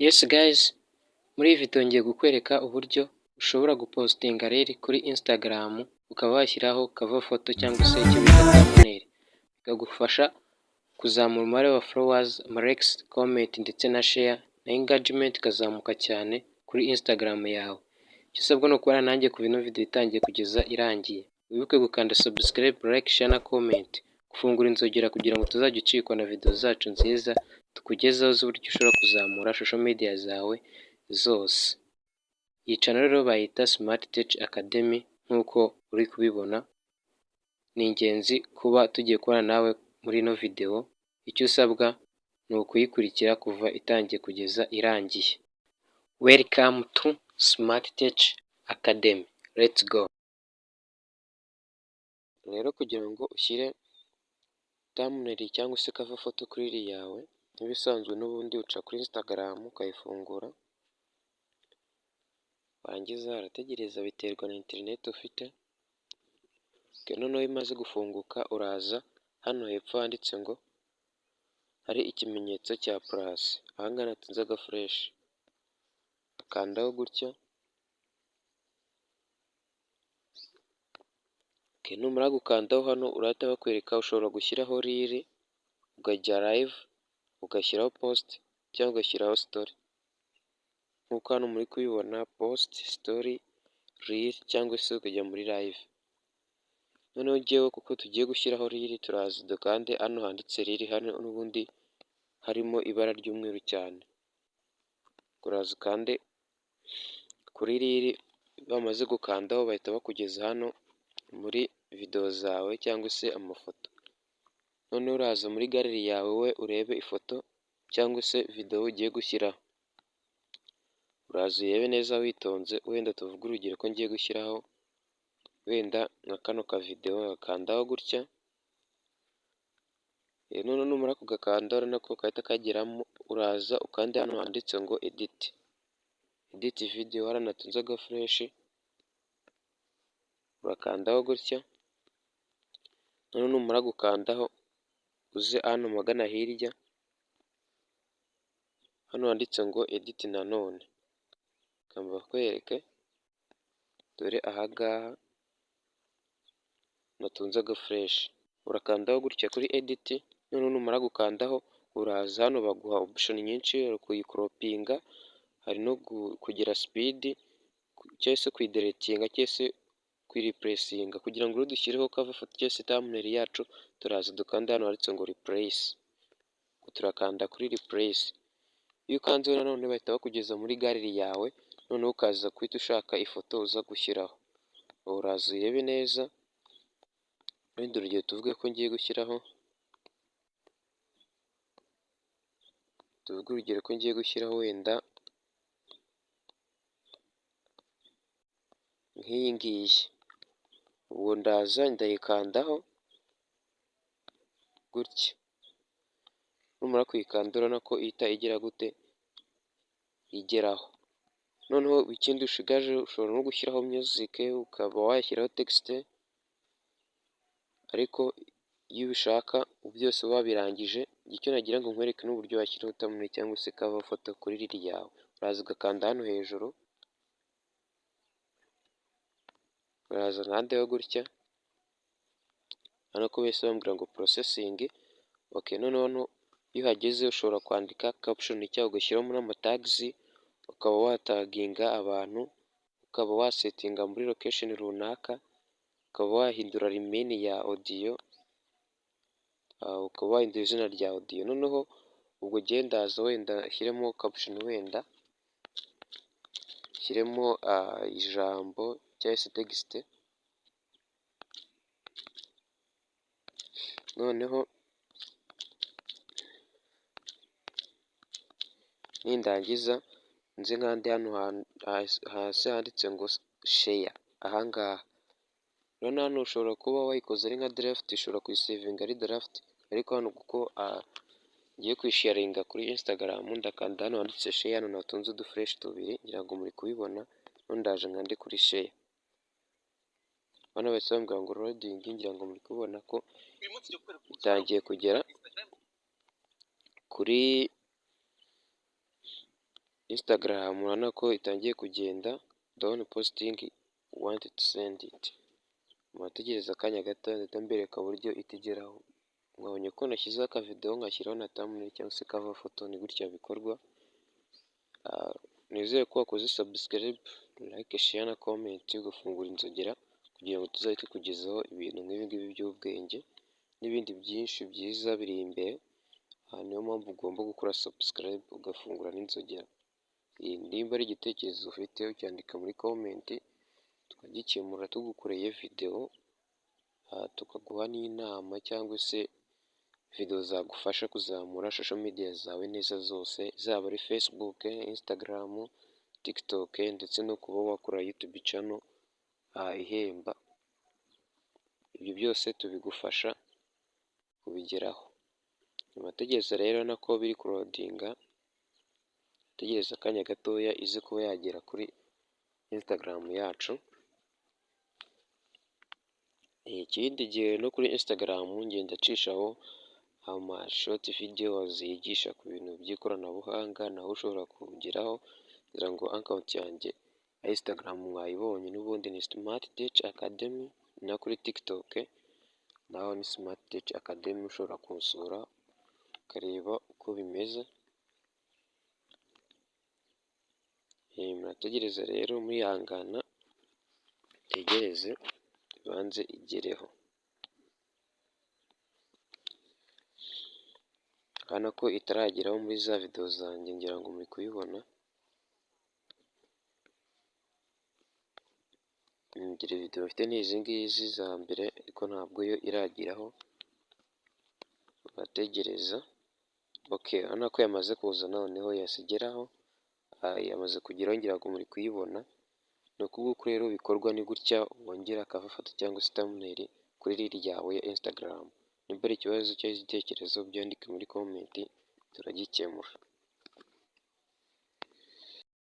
Yes guys, muri iyi video ngiye kukwereka uburyo ushobora gupostinga reel kuri Instagram, ukaba washyiraho cover photo cyangwa se icyo bita thumbnail, bikagufasha kuzamura umubare wa followers, ama likes, comment ndetse na share na engagement ikazamuka cyane kuri Instagram yawe. Icyo usabwa ni ukubana nanjye kuva ino video itangiye kugeza irangiye. Wibuke gukanda subscribe, like, share na comment, gufungura inzogera kugira ngo utazajya ucikwa na video zacu nziza tukugezaho z'uburyo ushobora kuzamura social media zawe zose. Iyi channel rero bayita Smart Tech Academy nk'uko uri kubibona, ni ingenzi kuba tugiye kubana nawe muri ino video, icyo usabwa ni ukuyikurikira kuva itangiye kugeza irangiye. Welcome to Smart Tech Academy, let's go! Rero kugira ngo ushyire thumbnail cyangwa se cover photo kuri reel yawe, nk'ibisanzwe n'ubundi uca kuri Instagram ukayifungura, warangiza urategereza, biterwa na interineti ufite. Noneho iyo imaze gufunguka, uraza hano hepfo handitse ngo hari ikimenyetso cya plus, aha ngaha natunze agaflèche, ukandaho gutya. Numara gukandaho hano urahita bakwereka, ushobora gushyiraho reel, ukajya live, ugashyiraho post cyangwa ugashyiraho story. Nk'uko hano muri kubibona: post, story, reel cyangwa se ukajya muri live. Noneho njyewe kuko tugiye gushyiraho reel, turaza dukande hano handitse reel, hano n'ubundi harimo ibara ry'umweru cyane. Uraza ukande kuri reel, bamaze gukandaho bahita bakugeza hano muri videwo zawe cyangwa se amafoto. Noneho uraza muri gallery yawe, we urebe ifoto cyangwa se videwo ugiye gushyiraho. Uraza urebe neza witonze, wenda tuvuge urugero ko ngiye gushyiraho wenda nka kano kavidewo, ugakandaho gutya. Noneho numara kugakanda, urabona ko gahita kageramo, uraza ukande hano handitse ngo edit, edit video, hariya natunze agaflèche, urakandaho gutya. Noneho numara gukandaho, uze hano magana hirya hano handitse ngo edit nanone, reka mbakwereke, dore aha ngaha natunze agaflèche, urakandaho gutya kuri edit. Noneho numara gukandaho, uraza hano baguha option nyinshi: hari kuyicropinga, hari no kugira speed cyangwa se kuyideletinga cyangwa se kuyireplacinga. Kugira ngo rero dushyireho cover photo cyangwa se thumbnail yacu, turaza dukanda hano handitse ngo replace, turakanda kuri replace. Iyo ukanzeho nanone bahita bakugeza muri gallery yawe, noneho ukaza guhita ushaka ifoto uza gushyiraho. Uraza uyirebe neza, wenda urugero tuvuge ko ngiye gushyiraho, tuvuge urugero ko ngiye gushyiraho wenda nk'iyi ngiyi, ubwo ndaza ndayikandaho gutya. Numara kuyikanda, urabona ko ihita igira gute? Igeraho. Noneho ikindi ushigaje, ushobora no gushyiraho music, ukaba washyiraho text, ariko iyo ubishaka byose wabirangije, icyo nagira ngo nkwereke ni uburyo washyiraho thumbnail cyangwa se cover photo kuri reel yawe. Uraza ugakanda hano hejuru, uraza nkandeho gutya, urabona ko bahise bambwira ngo processing. Okay, noneho hano iyo uhageze ushobora kwandika caption cyangwa ugashyiramo n'amatags, ukaba wataginga abantu, ukaba wasettinga muri location runaka, ukaba wahindura rimini ya audio, ukaba wahindura izina rya audio. Noneho ubwo njyewe ndaza wenda nshyiremo caption, wenda nshyiremo ijambo cyangwa se text, noneho nindangiza nze nkande hano hasi handitse ngo share aha ngaha. Urabona hano ushobora kuba wayikoze ari nka draft, ushobora kuyisavinga ari draft, ariko hano kuko ngiye kuyisharinga kuri Instagram, ndakanda hano handitse share, hano natunze uduflèche tubiri, ngira ngo muri kubibona. Noneho ndaje nkande kuri share, hano bahise bambwira ngo loading, ngira ngo muri kubibona ko itangiye kugera kuri Instagram urabona ko itangiye kugenda, done posting want to send it. Murategereza akanya gato ndahita mbereka uburyo ihita igeraho. Mwabonye ko nashyizeho akavidewo, nkashyiraho na thumbnail cyangwa se cover photo, ni gutya bikorwa. Nizere ko wakoze subscribe, like, share na comment, ugafungura inzogera kugira ngo tuzajye tukugezaho ibintu nk'ibi ngibi by'ubwenge n'ibindi byinshi byiza biri imbere. Niyo mpamvu ugomba gukora subscribe, ugafungura n'inzogera. Nimba ari igitekerezo ufite, ucyandika muri comment tukagikemura tugukoreye videwo, tukaguha n'inama cyangwa se videwo zagufasha kuzamura social media zawe neza zose, zaba ari Facebook, Instagram, TikTok, ndetse no kuba wakora YouTube channel ihemba. Ibyo byose tubigufasha kubigeraho. Murategereza rero nako biri kuloadinga, tegereza akanya gatoya ize kuba yagera kuri Instagram yacu. Ikindi gihe no kuri Instagram ngenda ncishaho ama short videos yigisha ku bintu by'ikoranabuhanga, naho ushobora kugeraho. Kugira ngo account yanjye ya Instagram mwayibonye, n'ubundi ni Smart Tech Academy, no kuri TikTok naho ni Smart Tech Academy, ushobora kunsura ukareba uko bimeze. Murategereza rero mwihangana, mutegereze ibanze igereho. Urabona ko itarageraho muri za videwo zanjye, ngira ngo muri kuyibona. Ngira videwo mfite ni izi ngizi za mbere, ariko ntabwo yo irageraho, urategereza. Okay, urabona ko yamaze kuza noneho yahise igeraho, yamaze kugeraho, ngira ngo muri kuyibona. Ni uku nguku rero bikorwa, ni gutya wongera cover photo cyangwa se thumbnail kuri reel yawe ya Instagram. Nimba ari ikibazo cyangwa igitekerezo, byandike muri comment turagikemura.